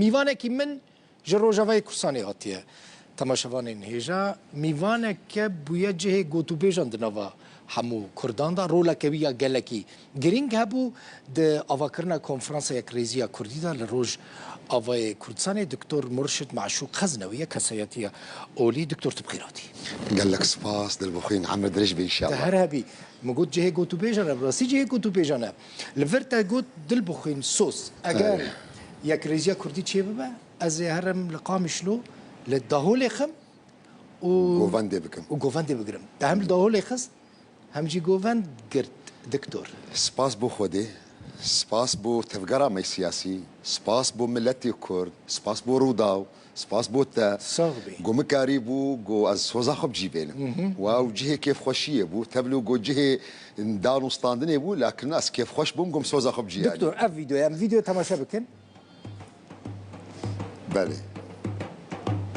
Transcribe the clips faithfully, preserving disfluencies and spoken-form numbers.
Mîvanekî min ji Rojavayê Kurdistanê hatiye. Temaşevanên hêja, mîvaneke bûye cihê gotûbêjan di nava hemû Kurdan de, roleke wî ya gelekî girîng hebû di avakirina Konferansa Yekrêziya Kurdî de li Rojavayê Kurdistanê. Doktor Murşid Maşûq Xeznewî ye, kesayetiya olî. Doktor, tu bi xêr hatî. Gelek spas, dilbixwîn, emir dirêj be Te înşallah. Her hebî. Min got cihê gotûbêjan e, bi rastî cihê gotûbêjan e. Li vir te got dilbixwîn, soz. Eger Evet. Yekrêziya Kurdî çêbibe, ez ê herim li Qamişlo li Daholê xim û Govendê bikim. û govendê bigirim. Te hem li Daholê xist, hem jî govend girt, doktor. Spas bo Xwedê, spas bo tevgera me siyasî, spas bo miletê Kurd, spas bo Rûdaw, spas bo te. Sax bî. Go min karîbû, go ez soza xwe bi cî bênim. Mhm. Wa ew cihê kêfxweşiyê bû, tevlî go cihê dan û standinê bû, lakin ez kêfxweş bûm, go min soza xwe bi cî anî. Doktor, ev vîdeoya, em vîdeo temaşe bikin. Belê.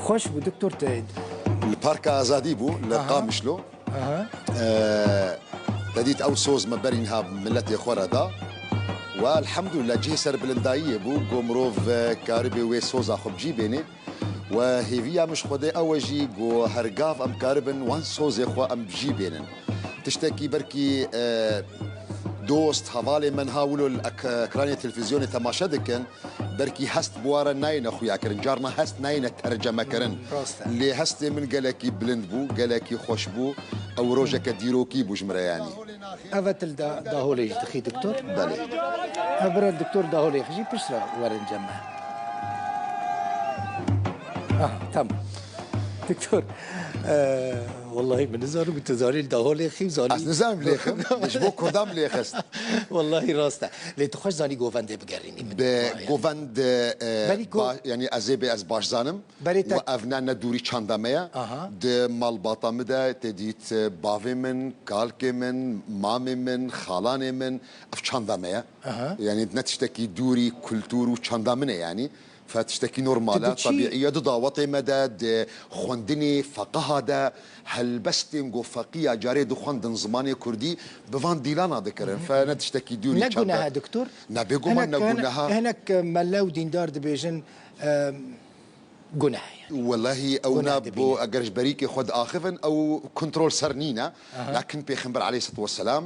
Xweş bû, doktor, te. Li Parka Azadî bû, li Aha. Qamişlo. Aha. Ee, te dît ew soz me berî niha miletê xwe re da. We elhemdulillah cihê serbilindayiyê bû, go mirov, e, karibê wê soza xwe bi cî bênê. We hêviya min ji Xwedê ew e jî, go hergav em karibin wan sozê xwe em bi cî bênin. Tiştekî belkî, e, dost, hevalê me niha wilo li ek-, ekranê televîzyonê temaşe dikin. Belkî hest bi wa re nayêne xuyakirin, carna hest nayêne tercemekirin. Rast e. Lê hestê min gelekî bilind bû, gelekî xweş bû. Ew rojeke dîrokî bû ji min re yanî. Evet, li da-, Daholê jî dixî doktor. Belê. Ev bira doktor Daholê jî pişt re werin cem me. Ah, tamam. Doktor, e, wallahî min nizanim, tu zanî li Daholê xî zanî. Ez nizanim lêxim, ji bo Kurdan lêxist. Wallahî rast e. Lê tu xweş zanî govendê bigerînî min. Bi Vay. Govend, e, Belî ku ba-, yanî ez ê bê ez baş zanim. Berê te Wa ev ne, ne dûrî çanda me ye. Aha. Di malbata min de te dît, e, bavê min, kalkê min, mamê min, xalanê min, ev çanda me ye. Aha. Yanî ne tiştekî dûrî kultûr û çanda min e yanî. Fe tiştekî normal e, Tu diçî- tebîî ye. Di dawetê me de, di xwendinê, feqeha de, helbestên ku feqiya carê dixwendin zimanê kurdî, bi van dîlana dikirin. Fe ne tiştekî dûrî Ne çanda. Guneh e, doktor? Ne, bêguman Hinek, ne hinek, guneh e. Hinek mele û dîndar dibêjin, e, guneh e. Welahî ew Guneh na dibîne. Bo eger ji berîkê xwe diaxivin, ew kontrol ser nîne. Aha. Lakin Pêxember aleyhisselatu vesselam,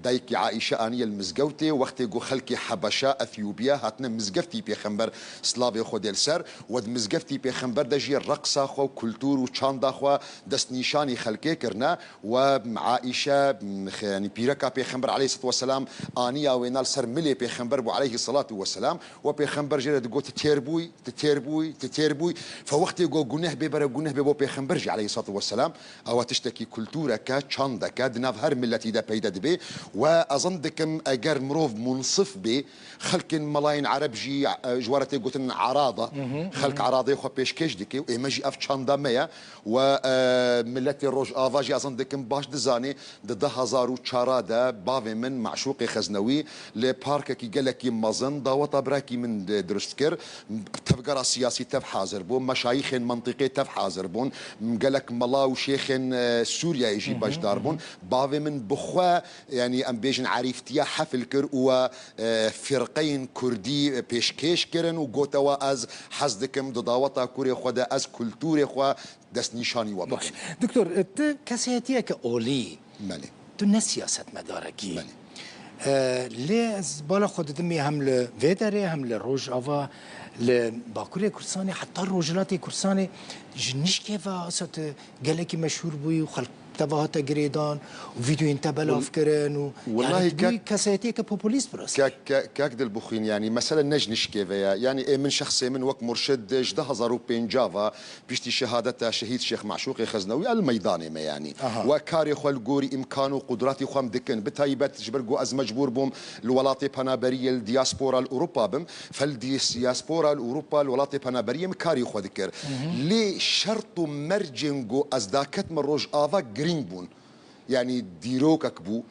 dayikî Aîşe aniye li mizgewtê, wextê ku xelkê Hebeşa, Ethiopia, hatine mizgeftî Pêxember, slavê Xwedê li ser, we di mizgeftî Pêxember de jî reqsa xwe û kultûr û çanda xwe destnîşanî xelkê kirine. We Aîşe, yanî pîreka Pêxember aleyhisselatu vesselam, aniya wêna li ser milê Pêxember bû aleyhisselatu vesselam. We Pêxember jê re digot, "Tu têr bûyî, tu têr bûyî, tu têr bûyî." Fe wextê ku guneh bê, bere guneh bê bo Pêxember jî aleyhisselatu vesselam. Ewa tiştekî kultûreke, çandeke, di nav her miletî de peyde dibê. We ezan dikim, eger mirov munsif bê, xelkên melayên Ereb jî, e, ji we re tê gotin erada. Xelk eradeyê xwe pêşkêş dike û ê me jî ev çanda me ye. We, e, miletê Rojava jî ezan dikim baş dizanê, di du hezar û çar de bavê min Maşûqê Xeznewî li parkekî gelekî mezin daweta birakî min di-, dirust kir. Tevgera siyasî tev hazir bû, meşayîxên mentiqê tev hazir bûn, gelek mela û şêxên, e, Sûriyeyê jî beşdar bûn. Bavê min bi xwe, yanî em bêjin erîftiya hefil kir û we, e, firqeyên kurdî pêşkêş kirin û gote we, "Ez hez dikim di daweta kurê xwe de ez kultûrê xwe destnîşanî we bikim." Baş. Doktor, tu kesayetiyeke olî. Belê. Tu ne siyasetmedarekî. Belê. E, lê ez bala xwe didimî hem li vê derê hem li Rojava, li Bakurê Kurdistanê, heta Rojhilatê Kurdistanê ji nişkê ve asa tu gelekî meşhûr bûyî û xelk te ve hate girêdan û vîdeoyên te belav Wel-, kirin û, welahî yanî tu bûyî kek-, kesayetiyeke populîst bi rastî. Kek, kek, kek Dilbixwîn, yanî mesele ne ji nişkê ve ye. Yanî ê min, şexsê min wek murşid ji du hezar û pênc ve piştî şehadeta şehîd Şêx Maşûqê Xeznewî el meydanê me yanî. Aha. We karê xwe li gorî îmkan û qudratî xwe em dikin. Bi taybet ji ber ku ez mecbûr bûm li welatê penaberiyê, li diaspora li Ewropa bim. Fel dî-, diaspora li Ewropa, li welatê penaberiyê min karî xwe dikir. Lê şert û mercên ku ez daketme Rojava girîng bûn. Yanî dîrokek bû,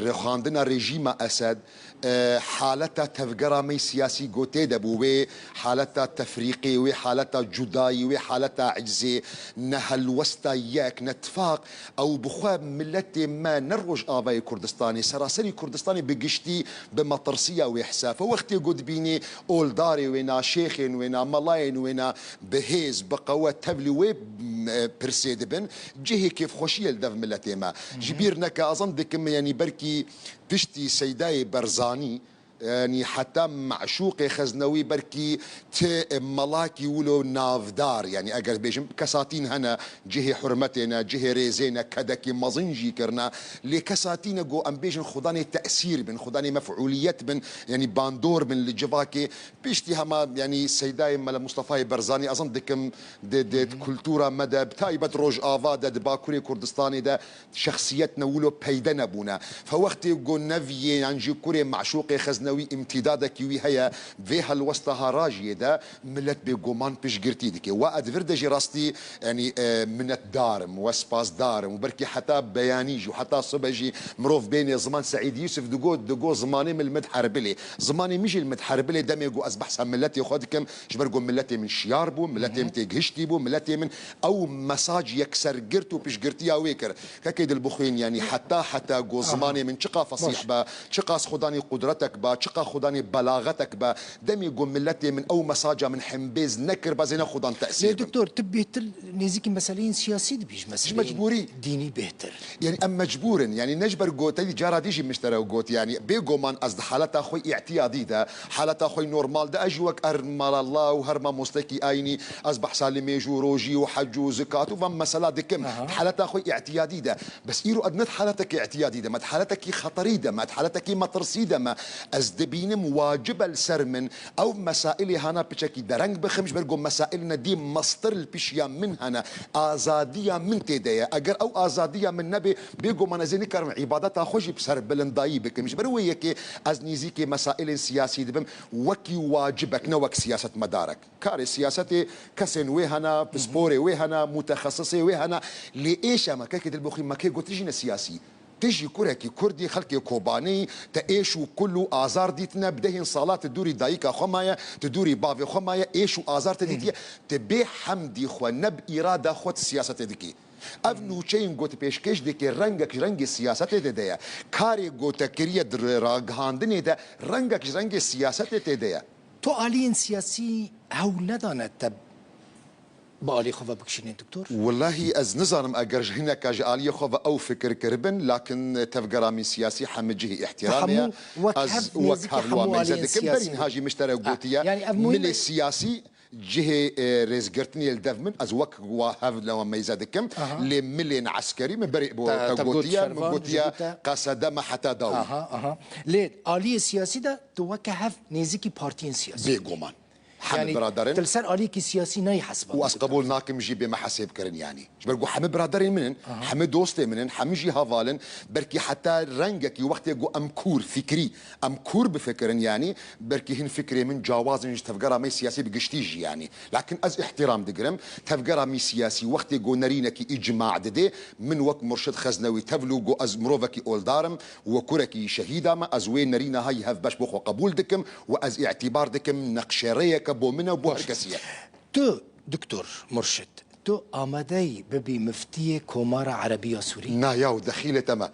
rêxandina rejîma Esed, e, haleta tevgera me siyasî go tê de bû, wê haleta tefrîqê, wê haleta cudayî, wê haleta icizê, ne helwesta yek, ne tifaq, ew bi xwe miletê me ne Rojavayê Kurdistanê, seraserî Kurdistanê bi giştî bi metirsiya wê hesab. Wextê go dibînî oldarê wêna, şêxên wêna, melayên wêna bi hêz, bi qewet tevlî wê, e, pirsê dibin, cihê kêfxweşiyê li dev miletê me. Ji bîr neke, ez zan dikim, yanî belkî piştî Seydayê Berzanî, yanî heta Meşûqê Xeznewî belkî ti melakî wilo navdar, yanî eger bêjim kesatîn hene, cihê hurmetê ne, cihê rêzê ne, kedekî mezin jî kirine. Lê kesatîne go em bêjin xudanê tesîr bin, xudanê mef'uliyet bin, yanî bandor bin li civakê. Piştî hema, yanî Seydayê Mele Mustafayê Berzanî, ez zan dikim, di, di kultura me de, bi taybet Rojava de, di Bakurê Kurdistanê de şexsiyet ne wilo peyde nebûne. Fe wextê go neviyê yan jî kurê Meşûqê Xeznewî îmtîdadekî wî heye, vê helwesta ha rajiyê de milet bêguman piştgirtî dike. We ez vir de jî rastî, yanî, e, minetdar im, we spasdar im. Û belkî heta beyanî jî û heta sibe jî mirov bênê ziman. Seîd Yûsif digot, digot, zimanê min li min diherbilê. Zimanê min jî li min diherbilê demê go ez behsa miletê xwe dikim. Ji ber ku miletê min şiyar bû, miletê min têgihiştî bû, miletê min ew mesaj yekser girt û piştgirtiya wê kir. Kekê Dilbixwîn, yanî heta, heta ku zimanê min çiqa fesîh be, çiqas xudanî qudretek be, çiqa xudanî belaxetek be, demê ku miletê min ew mesaja min hembêz nekir be, zêne xudan tesîr Lê bin. Doktor, tu bêtir nêzîkî meseleyên siyasî dibî ji meseleyên mecbûrî. Dînî bêhtir. Yanî em mecbûr in. Yanî ne ji ber ku te dî cara dî jî min ji te re got, yanî bêguman ez di haleta xwe îtiyadî de, haleta xwe normal de, ez jî wek her malallah û her mamostekî ayînî, ez behsa limêj û rojî û hec û zikat û van mesela dikim. Aha. Di haleta xwe îtiyadî de. Bes îro ez ne di haletekî îtiyadî de me, di haletekî xeterî de me, di haletekî metirsî de me. Ez dibînim wacib e li ser min ew mesailê hana piçekî dereng bixim, ji ber ku mesail ne dî mestir li pişiya min hene. Azadiya min tê de ye. Eger ew azadiya min nebe, bêguman ez ê nikarim îbadeta xwe jî bi serbilindayî bikim. Ji ber wê yekê ez nêzîkê mesailên siyasî dibim, wekî wacibek, ne wek siyasetmedarek. Karê siyasetê kesên wê hene, pisporê wê hene, mutexesisê wê hene. Lê êşa me, kekê Dilbixwîn, me kê got tu jî ne siyasî. Tu jî kurekî Kurdî, xelkê Kobanê yî, te êş û kul û azar dîtine, bi dehên sala tu dûrî dayika xwe maye, tu dûrî bavê xwe maye, êş û azar te dîtiye. Tu bê hemdî xwe, ne bi îrada xwe tu siyasetê dikî. Ev nûçeyên ku tu pêşkêş dikî, rengek ji rengê siyasetê de de ye. Karê ku te kiriye di ragihandinê de, rengek ji rengê siyasetê tê de ye. Tu aliyên siyasî hewl nedane te bi alî xwe ve bikişînî, doktor? Wellahî ez nizanim eger ji hineka ji aliyê xwe ve ew fikir kiribin, lakin tevgera min siyasî hemî cihê îhtiramê ye. Hemû wek Ez hev wek nêzîkî hemû hemû aliyên meyze dikim. Berî siyasî. Niha jî min ji te re Ah, gotiye, yani ev muhîm milê e. siyasî cihê, e, rêzgirtinê li dev min, ez wek wa hev lewa meyze dikim. Aha. Lê milên eskerî min berê bo Te, te te got gotiye, min şervan, gotiye, ji bo te. Qesede me heta dawî. Aha, aha. Lê aliyê siyasî de tu weke hev nêzîkî partiyên siyasî. Bêguman. Hemî Yani, birader in. Tu li ser aliyekî siyasî nayî hesba. Û ez qebûl nakim jî bê me hesêb kirin, yanî. Ji ber ku hemî biraderên min in, Aha. hemî dostê min in, hemî jî heval in. Belkî heta rengekî wextê ku em kûr, fikrî, em kûr bifikirin, yanî, belkî hin fikrê min cawaz in ji tevgera me siyasî bi giştî jî, yanî. Lakin ez îhtiram digirim. Tevgera me siyasî wextê ku nerînekî îcma didê, min wek Murşid Xeznewî tevlû ku ez mirovekî oldar im, we kurekî şehîda me, ez wê nerîna hayî hevbeş bo xwe qebûl dikim û ez îtîbar dikim neqşerêyeke bo min e û bo her kesî ye. Tu, Doktor Murşid, tu amadeyî bibî miftiyê Komara Erebiya Sûrî? Na yaw, dexîlê te me.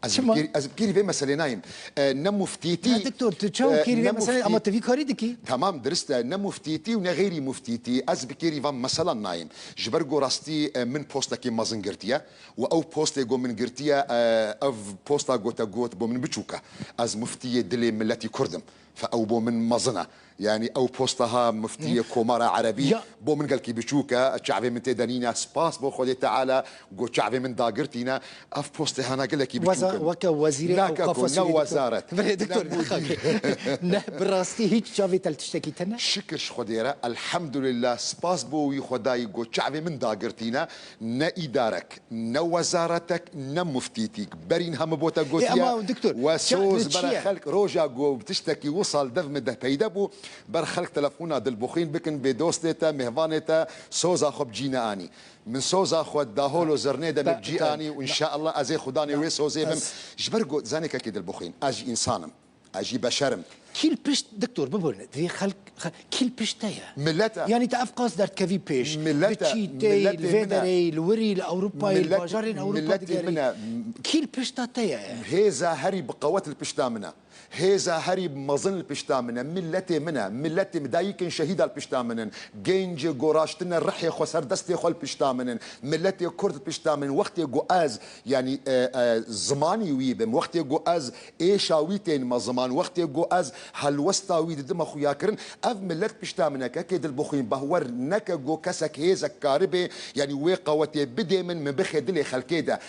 Ez Çima? bi kêrî, ez bi kêrî vê meselê nayêm. E, ne muftîtî, Ya, doktor, tu çawa e, kêrî vê ne meselê, muftî- ama tu vî karî dikî? Tamam, dirist e. Ne muftîtî û ne xeyrî muftîtî. Ez bi kêrî van meselan nayêm. Ji ber ku rastî, e, min postekî mezin girtiye. Û ew postê ku min girtiye, e, ev posta ku te got bo min biçûk e. Ez muftiyê dilê miletî Kurd im. Fe ew bo min mezin e. Yanî ew posta ha muftiyê Komara Erebî Ya. bo min gelkî biçûk e. Çavê min tê de nîne. Spas bo Xwedê Teala ku çavê min dagirtîne. Ev postê hana gelekî Weza-, biçûk in. weke wezîrê Nake ewqafa ku, ne Sûriyê diktor. wezaret, Belê, ne doktor, mudîr. Ne, bi rastî hiç çavê te li tiştekî tine? Şikir ji Xwedê re, elhamdulillah, spas bo wî Xwedayî ku çavê min dagirtîne. Ne îdarek, ne wezaretek, ne muftîtîk. Berîn hemû bo te Ê, gotiye, ama doktor, we ça-, soz li çi bere ye? xelk roja ku tiştekî wisal dev min de peyde bû, Ber xelk telefona Dilbixwîn bikin, bê dostê te, mêvanê te, soza xwe bi cî neanî. Min soza xwe dahol û zirnê de min bi cî anî û înşeallah ez ê xudanê wê sozê bim. Ji ber ku zanê kekê Dilbixwîn, ez jî însan im. Ez jî beşer im. Kî li pişt, doktor, biborîne, divê xelk, xe-, kî li pişt te ye? Millet e. Yanî te ev qas derdkevî pêş. Millet e. Biçî tê, li vê derê, li wirî, li Ewropayê, li bajarên Ewropa digerî. Kî li pişta te ye? Hêza herî bi qewet li pişta min e. Hêza herî mezin li pişta min e. Milletê min e. Milletê min, dayikên şehîda li pişta min in. Gencê ku raştine rihê xwe ser destê xwe li pişta min in. Milletê Kurd li pişta min in. Wextê ku ez, yanî, e, e, zimanî wî bim, wextê ku ez êşa wî tênime ziman, wextê ku ez helwesta wî didime xuyakirin, ev millet pişta min e. Kekê Dilbixwîn, behwer neke ku kesek hêzek karibe, yanî wê qewetê bidê min, min bixê dilê xelkê de.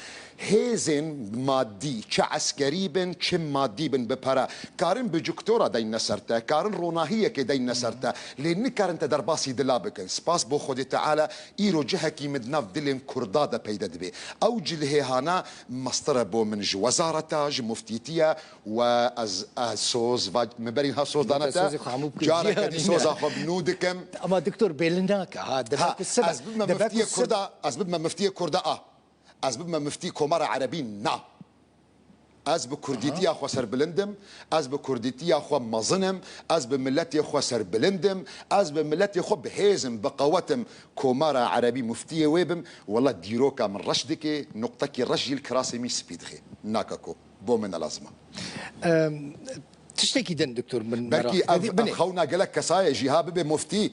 Hêzên madî, çi eskerî bin, çi madî bin, bi pere, karin bi ciktora deyne ser te, karin ronahiyekê deyne ser te, lê nikarin te derbasî dila bikin. Spas bo Xwedê Teala, îro cihekî min di nav dilên Kurda de peyde dibe. Ew cilhê hana mestir e bo min ji wezareta, ji muftîtiye, we ez, ez soz, va, min berî niha soz dane te, careke dî soza xwe bi nû dikim. Ama doktor, belli nake, ha, demek ku sibê, ez bibime miftiyê Kurda, ez bibime miftiyê Kurda a. Ez bibime miftî Komara Erebî, na. Ez bi kurdîtiya xwe serbilind im, ez bi kurdîtiya xwe mezin im, ez bi miletê xwe serbilind im, ez bi miletê xwe bi hêz im, bi qewet im. Komara Erebî miftiyê wê bim, wela dîroka min reş dike, nuqtekî reş jî li kirasê min spî dixe. Nake ku, bo min ne lazim e. Em, tiştekî din, doktor, min meraq dikir. Belkî ev, ev xewna gelek kesa ye, jî ha bibe muftî.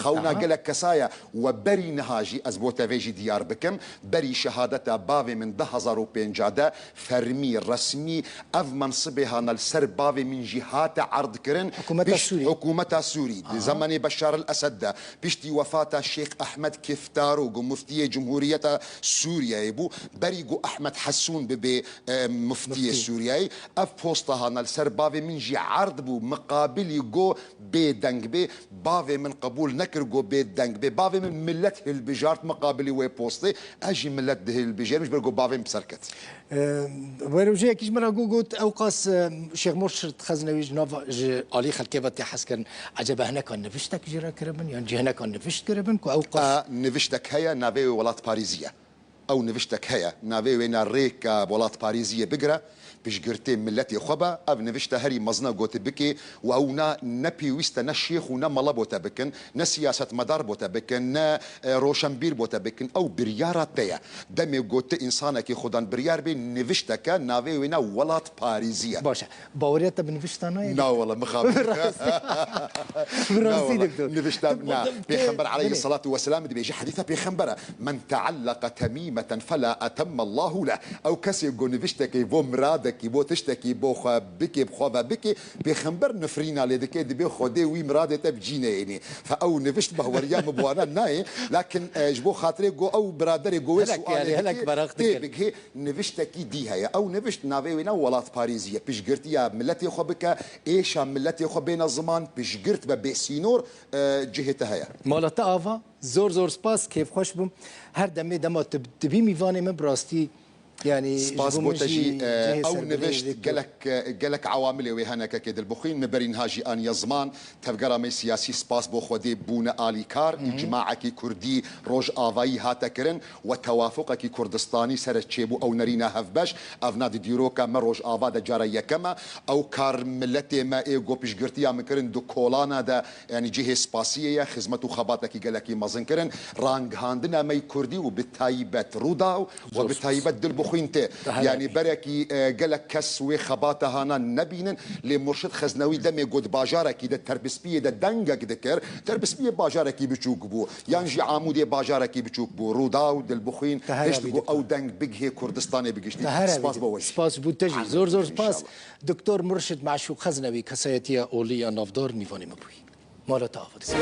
Xewna gelek kesa ye. We berî niha jî, ez bo te vê jî diyar bikim, berî şehadeta bavê min du hezar û pênca de fermî, resmî ev mensibê hana li ser bavê min jî hate erdkirin. Hikûmeta Sûrî. Hikûmeta Sûrî. Di zemanê Beşar el Esed de, piştî wefata Şêx Ehmed Kiftaro ku muftiyê Cumhuriyeta Sûriyeyê bû, berî ku Ehmed Hesûn bibe, e, muftiyê Sûriyeyê, ev posta hana li ser bavê min jî erd bû, miqabilî ku bêdeng bê, bavê min qebûl nekir ku bêdeng bê. Bavê min milet hilbijart miqabilî wê postê. Ez jî milet dihilbijêrim ji ber ku bavê min bi ser ket. Ee, wê rojeyekî ji min re got, got, ew qas, e, Şêx Murşid Xeznewî ji nav, ji alî xelkê ve tê hezkirin. Ecebe hineka niviştek jê re kiribin, yan jî hineka nivişt kiribin ku ew qas... A, niviştek heye, navê wê Welatparêzî ye. Ew niviştek heye, navê wê ne rêka welatparêziyê bigire, piştgirtê miletê xwe be, ev nivişte herî mezin e, gote bike, û ew ne, ne pêwîst e, ne şêx û ne mele bo te bikin, ne siyasetmedar bo te bikin, ne, e, roşenbîr bo te bikin, ew biryara te ye. Demê gote însanekî xudan biryar bê, nivişteke, navê wê ne welatparêzî ye. Baş e. Baweriya te bi nivişta nayê? Na wele, mixabin. Bi rastî. Bi rastî, doktor. Nivişta, na. Pêxember aleyhissalatu vesselam dibêje, hedîsa pêxembere, "Men teallaka temîmeten fela etemmallahu leh." Ew kesê ku niviştekê bo miradekî, bo tiştekî, bo xwe bike, bi xwe ve bike, pêxember nifrîna lê dike, dibê Xwedê wî miradê te bi cî neyênî. Fe ew nivişt behweriya min bi wana nayê, lakin, e, ji bo xatirê ku ew biraderê ku wê sualê dike, tê bigihê. Niviştekî dî heye. Ew nivişt navê wê ne welatparêzî ye. Piştgirtiya miletê xwe bike, êşa miletê xwe bêne ziman, piştgirt be bêsînor, e, cihê te heye. Mala te ava, zor zor spas, kêfxweş bûm. Her demê dema tu dibî mîvanê min bi rastî, yanî, spas bo te jî, e, ew nivişt gelek, e, gelek ewamilê wê hene kekê Dilbixwîn, min berî niha jî aniye ziman. Tevgera me siyasî, spas bo Xwedê, bûne alîkar, îcmaekî kurdî rojavayî hate kirin, we tewafuqekî Kurdistanî sere çêbû, ew nerîna hevbeş, ev na di dîroka me Rojava de cara yekem e. Ew kar miletê me ê ku piştgirtiya min kirin di kolana de, yanî cihê spasiyê ye, xizmet û xebatekî gelekî mezin kirin. Rangihandina me yê kurdî û bi taybet Rûdaw, we bi taybet Dilbixwîn tê. Yanî berekî, e, gelek kes wê xebata hana nebînin, lê Murşid Xeznewî demê ku di bajarekî de, Terbispiyê de dengek dikir, Terbispiyê bajarekî biçûk bû, yan jî Amûdê bajarekî biçûk bû, Rûdaw, Dilbixwîn hişt ku ew deng bigihê Kurdistanê bi giştî. Spas bo we jî. Spas bo te jî. Zor zor spas. Doktor Murşid Meşûk Xeznewî, kesayetiya olî ya navdar, mîvanê me bûyî. Mala te ava. Spas.